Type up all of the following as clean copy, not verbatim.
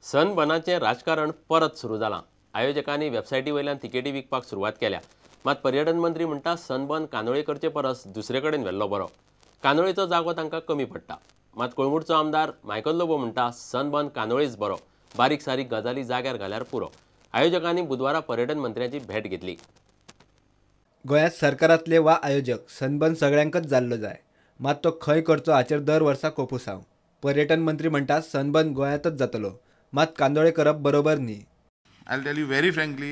सनबर्नाचें राजकारण परत सुरू जालां. आयोजकांनी वेबसायटी वयल्यान तिकेटी विकपाक सुरवात केल्या. मात पर्यटन मंत्री म्हणटा सनबर्न कांदोळे करचे परस दुसरे कडेन व्हेल्लो बरो. कांदोळेचो जागो तांकां कमी पडटा. मात कळंगूटचो आमदार मायकल लोबो म्हणटा सनबर्न कांदोळेच बरो, बारीक सारीक गजाली जाग्यार घाल्यार पुरो. आयोजकांनी बुधवारा पर्यटन मंत्र्यांची भेट घेतली. गोंयांत सरकारांतले वा आयोजक सनबर्न सगळ्यांकच जाल्लो जाय, मात तो खंय करचो हाचेर दर वर्सा कोफुसांव. पर्यटन मंत्री म्हणटा सनबर्न गोंयांतच जातलो, मात कांदोळे करप बरोबर न्ही. I'll tell you very frankly,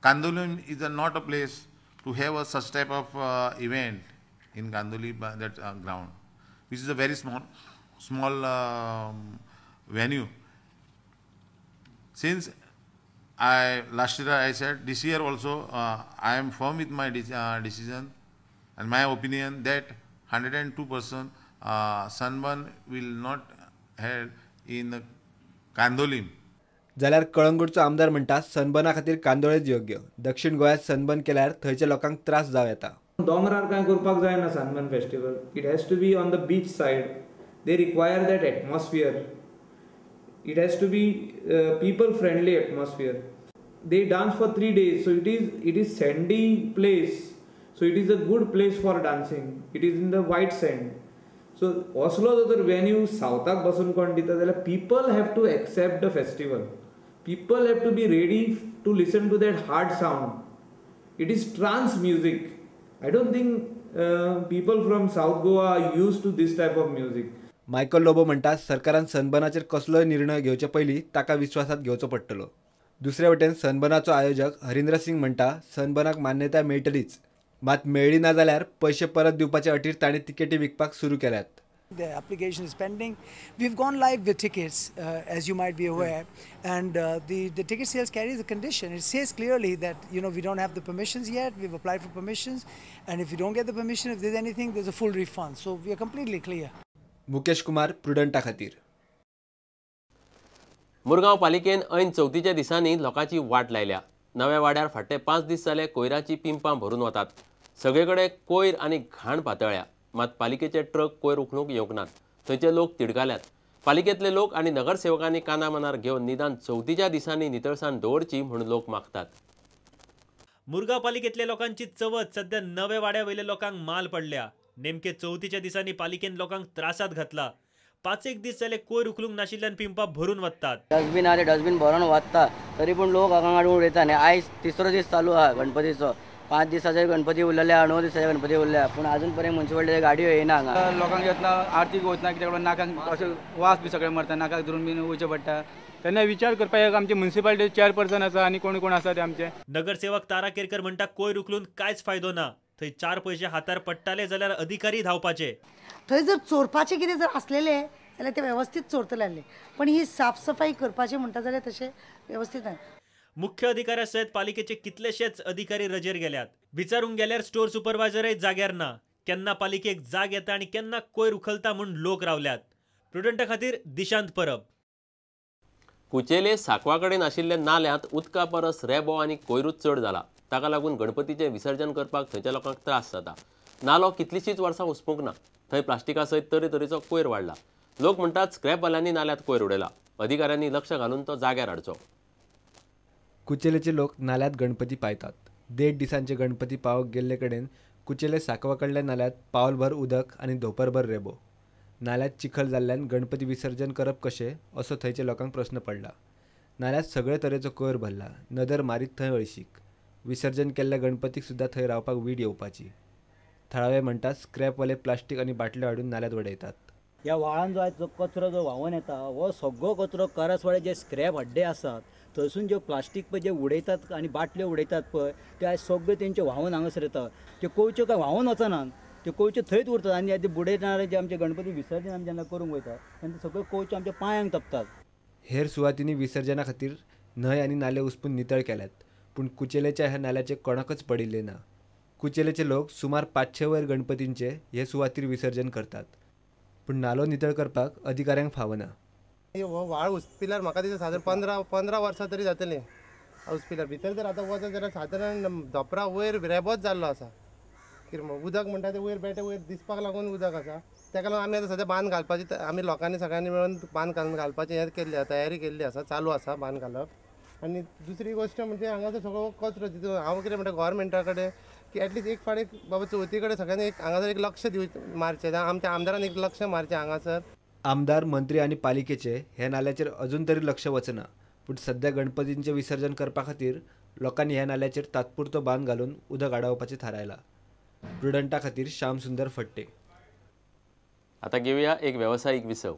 Candolim is not a place to have a such type of event in Candolim, that ground, which is a very small venue. Since last year I said, this year also I am firm with my decision and my opinion that 102% sunburn will not held in Candolim. जाल्यार कळंगूटचो आमदार म्हणटा सनबर्ना खातीर कांदोळेच योग्य. दक्षिण गोंयांत sunburn केल्यार थंयच्या लोकांक त्रास जावं येता. दोंगरार कांय करपाक जायना sunburn festival. It has to be on the beach side. They require that atmosphere. It has to be people friendly atmosphere. They dance for 3 days, so it is sandy place, so it is a good place for dancing. It is in the white sand. So असलो जर venue सावथाक बसून कोण दिता जाल्यार people have to accept the festival. People have to be ready to listen to that hard sound. It is trance music. I don't think people from South Goa are used to this type of music. Michael Lobo म्हणटा सरकारान सनबर्नाचेर कसलोय निर्णय घेवचे पयलीं ताका विस्वासांत घेवचो पडटलो. दुसरे वटेन सनबर्नाचो आयोजक हरिंद्र सिंग म्हणटा सनबर्नाक मान्यताय मेळटलीच, मात मेळ्ळी ना जाल्यार पयशे परत दिवपाचे अटीर तांणी तिकेटी विकपाक सुरू केल्यात. The application is pending. We've gone live with tickets, as you might be aware, and the ticket sales carries a condition. It says clearly that, you know, we don't have the permissions yet. We've applied for permissions, and if we don't get the permission, if there's anything, there's a full refund. So we are completely clear. Mukesh Kumar, प्रुडंटा खातीर. मुरगांव पालिकेन ऐन चवथीच्या दिसांनी लोकांची वाट लायल्या. नव्या वाड्यार फाटले 5 दीस जाले कोयराची पिंपां भरून वतात. सगळे कडेन कोयर आनी घाण पातळ्ळ्या. मात पालिकेचे ट्रक कोयर उखलूंक येवंक नात. थंयचे लोक तिडकाल्यात. पालिकेंतले लोक आनी नगरसेवकांनी काना मनार घेवन निदान चवथीच्या दिसांनी नितळसाण दवरची म्हूण लोक मागतात. मुरगांव पालिकेंतल्या लोकांची चवथ सध्या नव्या वाड्या वयल्या लोकांक माल पडल्या. नेमके चवथीच्या दिसांनी पालिकेन लोकांक त्रासात घातला. 5-1 दीस जाले कोयर उखलूंक नाशिल्ल्यान पिंपां भरून वतात. डस्टबीन आहा ते डस्टबीन भरून वता, तरी पूण लोक हांगा हाडून उडयता. आनी आयज तिसरो दीस चालू आहा गणपतीचो. 5 दिसाचे गणपती उरलेले, 9 दिसाचे गणपती उरले, पूण अजून पर्यंत म्युनिसिपालिटीच्या गाडयो येयना हांगा. लोकांक येतना आरतीक वतना कित्याक नाकाक अशें वास बी सगळे मरता, नाकाक धरून बीन वयचें पडटा. तेन्ना विचार करपाक आमचे म्युनिसिपालिटी चेअरपर्सन आसा आनी कोण कोण आसा ते आमचे. नगरसेवक तारा केरकर म्हणटा कोयर उखलून कांयच फायदो ना. थंय 4 पयशे हातार पडटाले जाल्यार अधिकारी धांवपाचे. थंय जर चोरपाचें कितें जर आसलेलें जाल्यार ते वेवस्थीत चोरतले आसले, पण ही साफसफाई करपाचें म्हणटा जाल्यार तशें वेवस्थीत ना. मुख्य अधिकाऱ्या सयत पालिकेचे कितलेशेच अधिकारी रजेर गेल्यात. विचारूंक गेल्यार स्टोर सुपरवायझरय जाग्यार ना. केन्ना पालिकेक जाग येता आनी केन्ना कोयर उखलता म्हूण लोक रावल्यात. प्रुडंटा खातीर दिशांत परब. कुचेले साकवा कडेन आशिल्ल्या नाल्यांत उदका परस रेबो आनी कोयरूच चड जाला. ताका लागून गणपतीचें विसर्जन करपाक थंयच्या लोकांक त्रास जाता. नालो कितलीशींच वर्सां उसपूंक ना. थंय प्लास्टिका सयत तरेतरेचो कोयर वाडला. लोक म्हणटात स्क्रॅपवाल्यांनी नाल्यांत कोयर उडयला. अधिकाऱ्यांनी लक्ष घालून तो जाग्यार हाडचो. कुचेलेचे लोक नाल्यांत गणपती पायतात. 1.5 दिसांचे गणपती पावक गेल्ले कडेन कुचेले साकवा कडल्या नाल्यांत पावलभर उदक आनी धोपरभर रेबो. नाल्यांत चिखल जाल्ल्यान गणपती विसर्जन करप कशें असो थंयच्या लोकांक प्रस्न पडला. नाल्यांत सगळे तरेचो कोयर भरला. नदर मारीत थंय हळशीक. विसर्जन केल्ल्या गणपतीक सुद्दां थंय रावपाक वीट येवपाची. थळावे म्हणटात स्क्रॅपवाले प्लास्टीक आनी बाटल्यो हाडून नाल्यांत वडयतात. ह्या व्हाळान जो आयज जो कचरो जो व्हांवन येता हो सगळो कचरो करसवाडे जे स्क्रॅप हड्डे आसात थंयसून ज्यो प्लास्टीक पळय जे उडयतात आनी बाटल्यो उडयतात पळय ते आयज सगळे तेंचे व्हांवन हांगासर येता. त्यो कोयच्यो काय व्हांवन वचनात, त्यो कोयच्यो थंयच उरतात आनी ते बुडयणारे जे आमचे गणपती विसर्जन आमी जेन्ना करूंक वयता तेन्ना सगळ्यो कोयच्यो आमच्या पांयांक तपतात. हेर सुवातींनी विसर्जना खातीर न्हंय आनी नाले उसपून नितळ केल्यात, पूण कुचेलेच्या ह्या नाल्याचें कोणाकच पडिल्लें ना. कुचेलेचे लोक सुमार 500 वयर गणपतींचे हे सुवातीर विसर्जन करतात, पूण नालो नितळ करपाक अधिकाऱ्यांक फावना. हो व्हाळ उसपिल्यार म्हाका दिसता सादारण 15 वर्सां तरी जातलीं उसपिल्यार. भितर जर आतां वचत जाल्यार सादारण धोपरा वयर रेबोच जाल्लो आसा. कितें उदक म्हणटा तें वयर बेठे वयर दिसपाक लागून उदक आसा. ताका लागून आमी आतां सद्या बांद घालपाची आमी लोकांनी सगळ्यांनी मेळून बांद घालून घालपाची हें केल्ली आसा, तयारी केल्ली आसा, चालू आसा बांद घालप. आनी दुसरी गोश्ट म्हणजे हांगासर सगळो कचरो तितून हांव कितें म्हणटा गव्हर्मेंटा कडेन की एटलिस्ट एक फावट एक बाबा चवथी कडेन सगळ्यांनी एक हांगासर एक लक्ष दिवचें मारचें, आमच्या आमदारान एक लक्ष मारचें हांगासर. आमदार, मंत्री आनी पालिकेचे ह्या नाल्याचेर अजून तरी लक्ष वचना, पूण सध्या गणपतींचें विसर्जन करपा खातीर लोकांनी ह्या नाल्याचेर तात्पुरतो बांद घालून उदक आडावपाचें थारायलां. प्रुडंटा खातीर श्याम सुंदर फट्टे. आतां घेवया एक वेवसायीक विसव.